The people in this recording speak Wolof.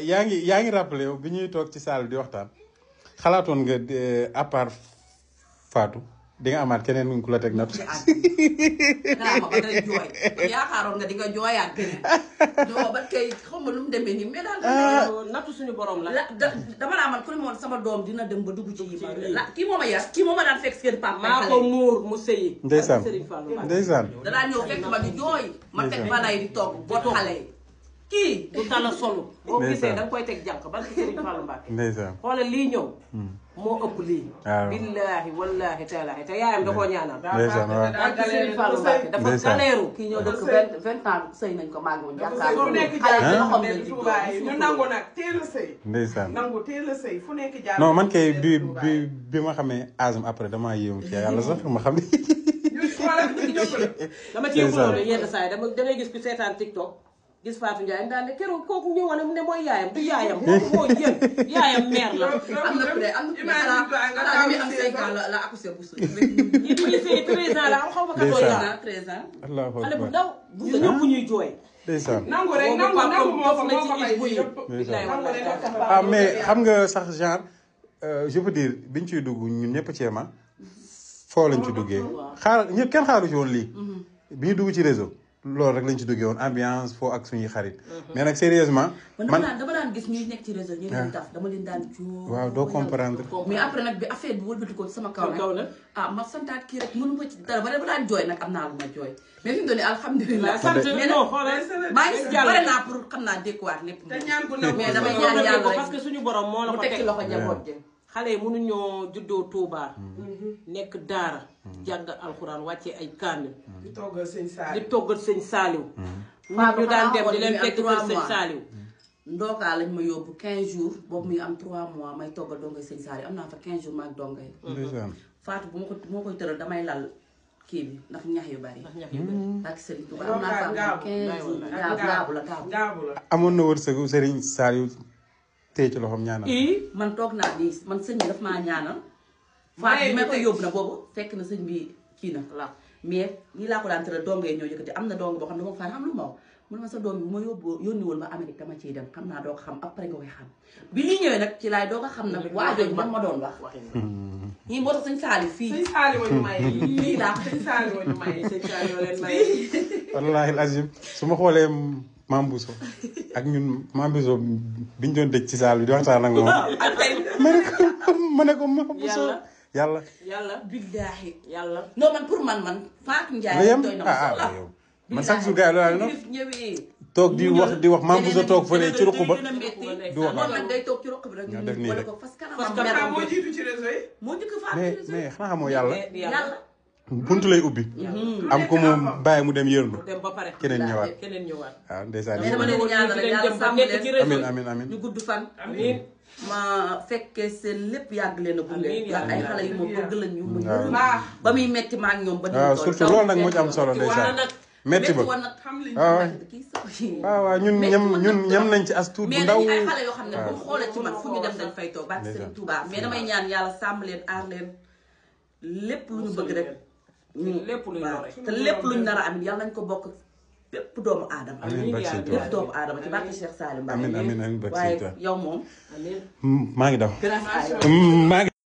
yaa ngi rappelé bi ñuy toog ci salle di waxtaan xalaatoon nga à part Fatou di nga amaat keneen ku la teg natt. ma ba day jooy yaakaaroon nga di nga jooyaat beneen non ba tey xaw ma lu mu demee nii mais daal nattu suñu borom la dama laa man ku ne moom sama doom dina dem ba dugg ci yi ma la kii moo ma yar kii moo ma daan fekk seen papa maa ko muur mu sëyi ndeysaan ndeysaan danaa ñëw fekk ma di jooy ma teg balay di toog bot xale yi kii du tala solu boo gisee da nga koy teg jànq ba ci Serigne Fallou Mbacké ndeysaan xoolal lii ñëw moo ëpp lii billaahi wallaahi taalaahi te yaayam da koo ñaanal ndeysaan waaw Serigne Fallou Mbacké dafa galeeru kii ñoo dëkk 20 ans sëy nañ ko màgg woon jàkkaarloo fu nekk jaar ñu nangu nag teel a sëy ndeysaan nangu teel a sëy fu nekk jaar non man kay bi ma xamee Azam après damaa yéemu ci yàlla sax ma xam ne dama ci yëngu yenn saa yi da ngay gis ku seetaan TikTok gis Fatou Ndiaye daal ne keroog kooku ñëwoon ne mooy yaayam du yaayam kooku mooy yéen yaayam mère la. am na peut être am na am 5 ans la accouché bu suy. ñi muy sëy 13 ans la am xaw ma 14 ans 13 ans. xale bu ndaw bu ñëpp ñuy jooy. ndeysaan nangu rek nangu moo ko may ah mais xam nga sax genre je veux dire biñ ciy dugg ñun ñëpp ci yema foo lañ ci duggee xaar ñëpp kenn xaaru ci woon lii bi ñu dugg ci réseau. loolu rek lañ ci duggee woon ambiance foo ak suñuy xarit. mais nag sérieusement. man dama daan gis ñuy nekk ci réseau ñu leen taf dama leen daan joo. waaw doo comprendre. mais après nag bi affaire bi wëlbati ko sama kaw nag ah ma santaat kii rek mënu ma ci dara ba daan jooy nag am naa lu ma jooy. mais fi mu toll nii alhamdulilah. sant non xoolal maa ngi pare naa pour xam naa dékkuwaat lépp. te ñaan bu ndaw mais damay ñaan yàlla rek parce que suñu borom moo la ko teg ci loxo njaboot ji. xale yi mënuñoo juddoo Touba. nekk Daara. jàng alxuraan wàccee ay kaamil. di toggal sëñ Saliou di toggal sëñ Saliou. ñu daan dem di leen fekk kër sëñ Saliou. ndookaa lañ ma yóbbu 15 jours boobu muy am 3 mois may toggal dongay sëñ Saliou am naa fa 15 jours maag dongay. Fatou bu ma koy tëral damay lal kii bi ndax ñax yu bari. ndax ñax yu bari. ak sëriñ Touba am naa fa 15 jours gaabu la. amoon na wërsëgu sëriñ Saliou tey ci loxoom ñaanal. man toog naa nii man sëñ bi daf maa ñaanal. Fatou bi ma koy yóbbu na boobu fekk na sëñ bi kii na la mais nii laa ko daan tëral dongee ñoo yëkkati am na dong boo xam ne moom Fatou xam lu ma wax mun ma sa doom bi bu ma yónni woon ma Amérique dama ciy dem xam naa doo ko xam après nga koy xam bi lii ñëwee nag ci laay doo ko xam nag waa jooju man ma doon wax ñii moo tax sëñ Saliou fii sëñ Saliou ñu may lii laa sëñ Saliou ñu may sëñ Saliou leen may wallaahi azim su ma xoolee Mame Bousso ak ñun Mame Bousso biñ doon dëj ci saal bi di waxtaan ak moom ma ne ko Mame Bousso yàlla billaahi yàlla non man pour man Fatou Ndiaye doy na ma man chaque jour gars yi loolu ñëwee toog di wax Mame Bousso toog fële ci ruq ba du wax moom nag day toog ci ruq bi rek ñu def nii rek ko parce que moo jiitu ci réseau yi moo njëkk Fatou mais xanaa xamoo yàlla yàlla buntu lay ubbi am ko moom bàyyi mu dem yërndu dem ba pare keneen ñëwaat waaw ndeysaan dama leen ñaanal rek yàlla sàmm leen amiin ñu gudd fan ma fekkee seen lépp yàgg leen a gunge ndax ay xale yu ma bëgg lañ ñu mu ba muy metti ma ak ñoom ba waaw surtout loolu nag moo ci am solo ndeysaan metti ba waaw ñun ñam nañ ci as tuut bu ndaw mais ay xale yoo xam ne bu xoolee ci man fu ñu dem dañ fay toog ba Serigne Touba mais damay ñaan yàlla sàmm leen aar leen lépp lu ñu bëgg rek lépp luñ te lépp luñ nar a am yàlla nañ ko bokk bépp doomu aadama bépp doomu aadama ci barke Cheikh Salim Mbacké amiin waaye yow moom maa ngi daw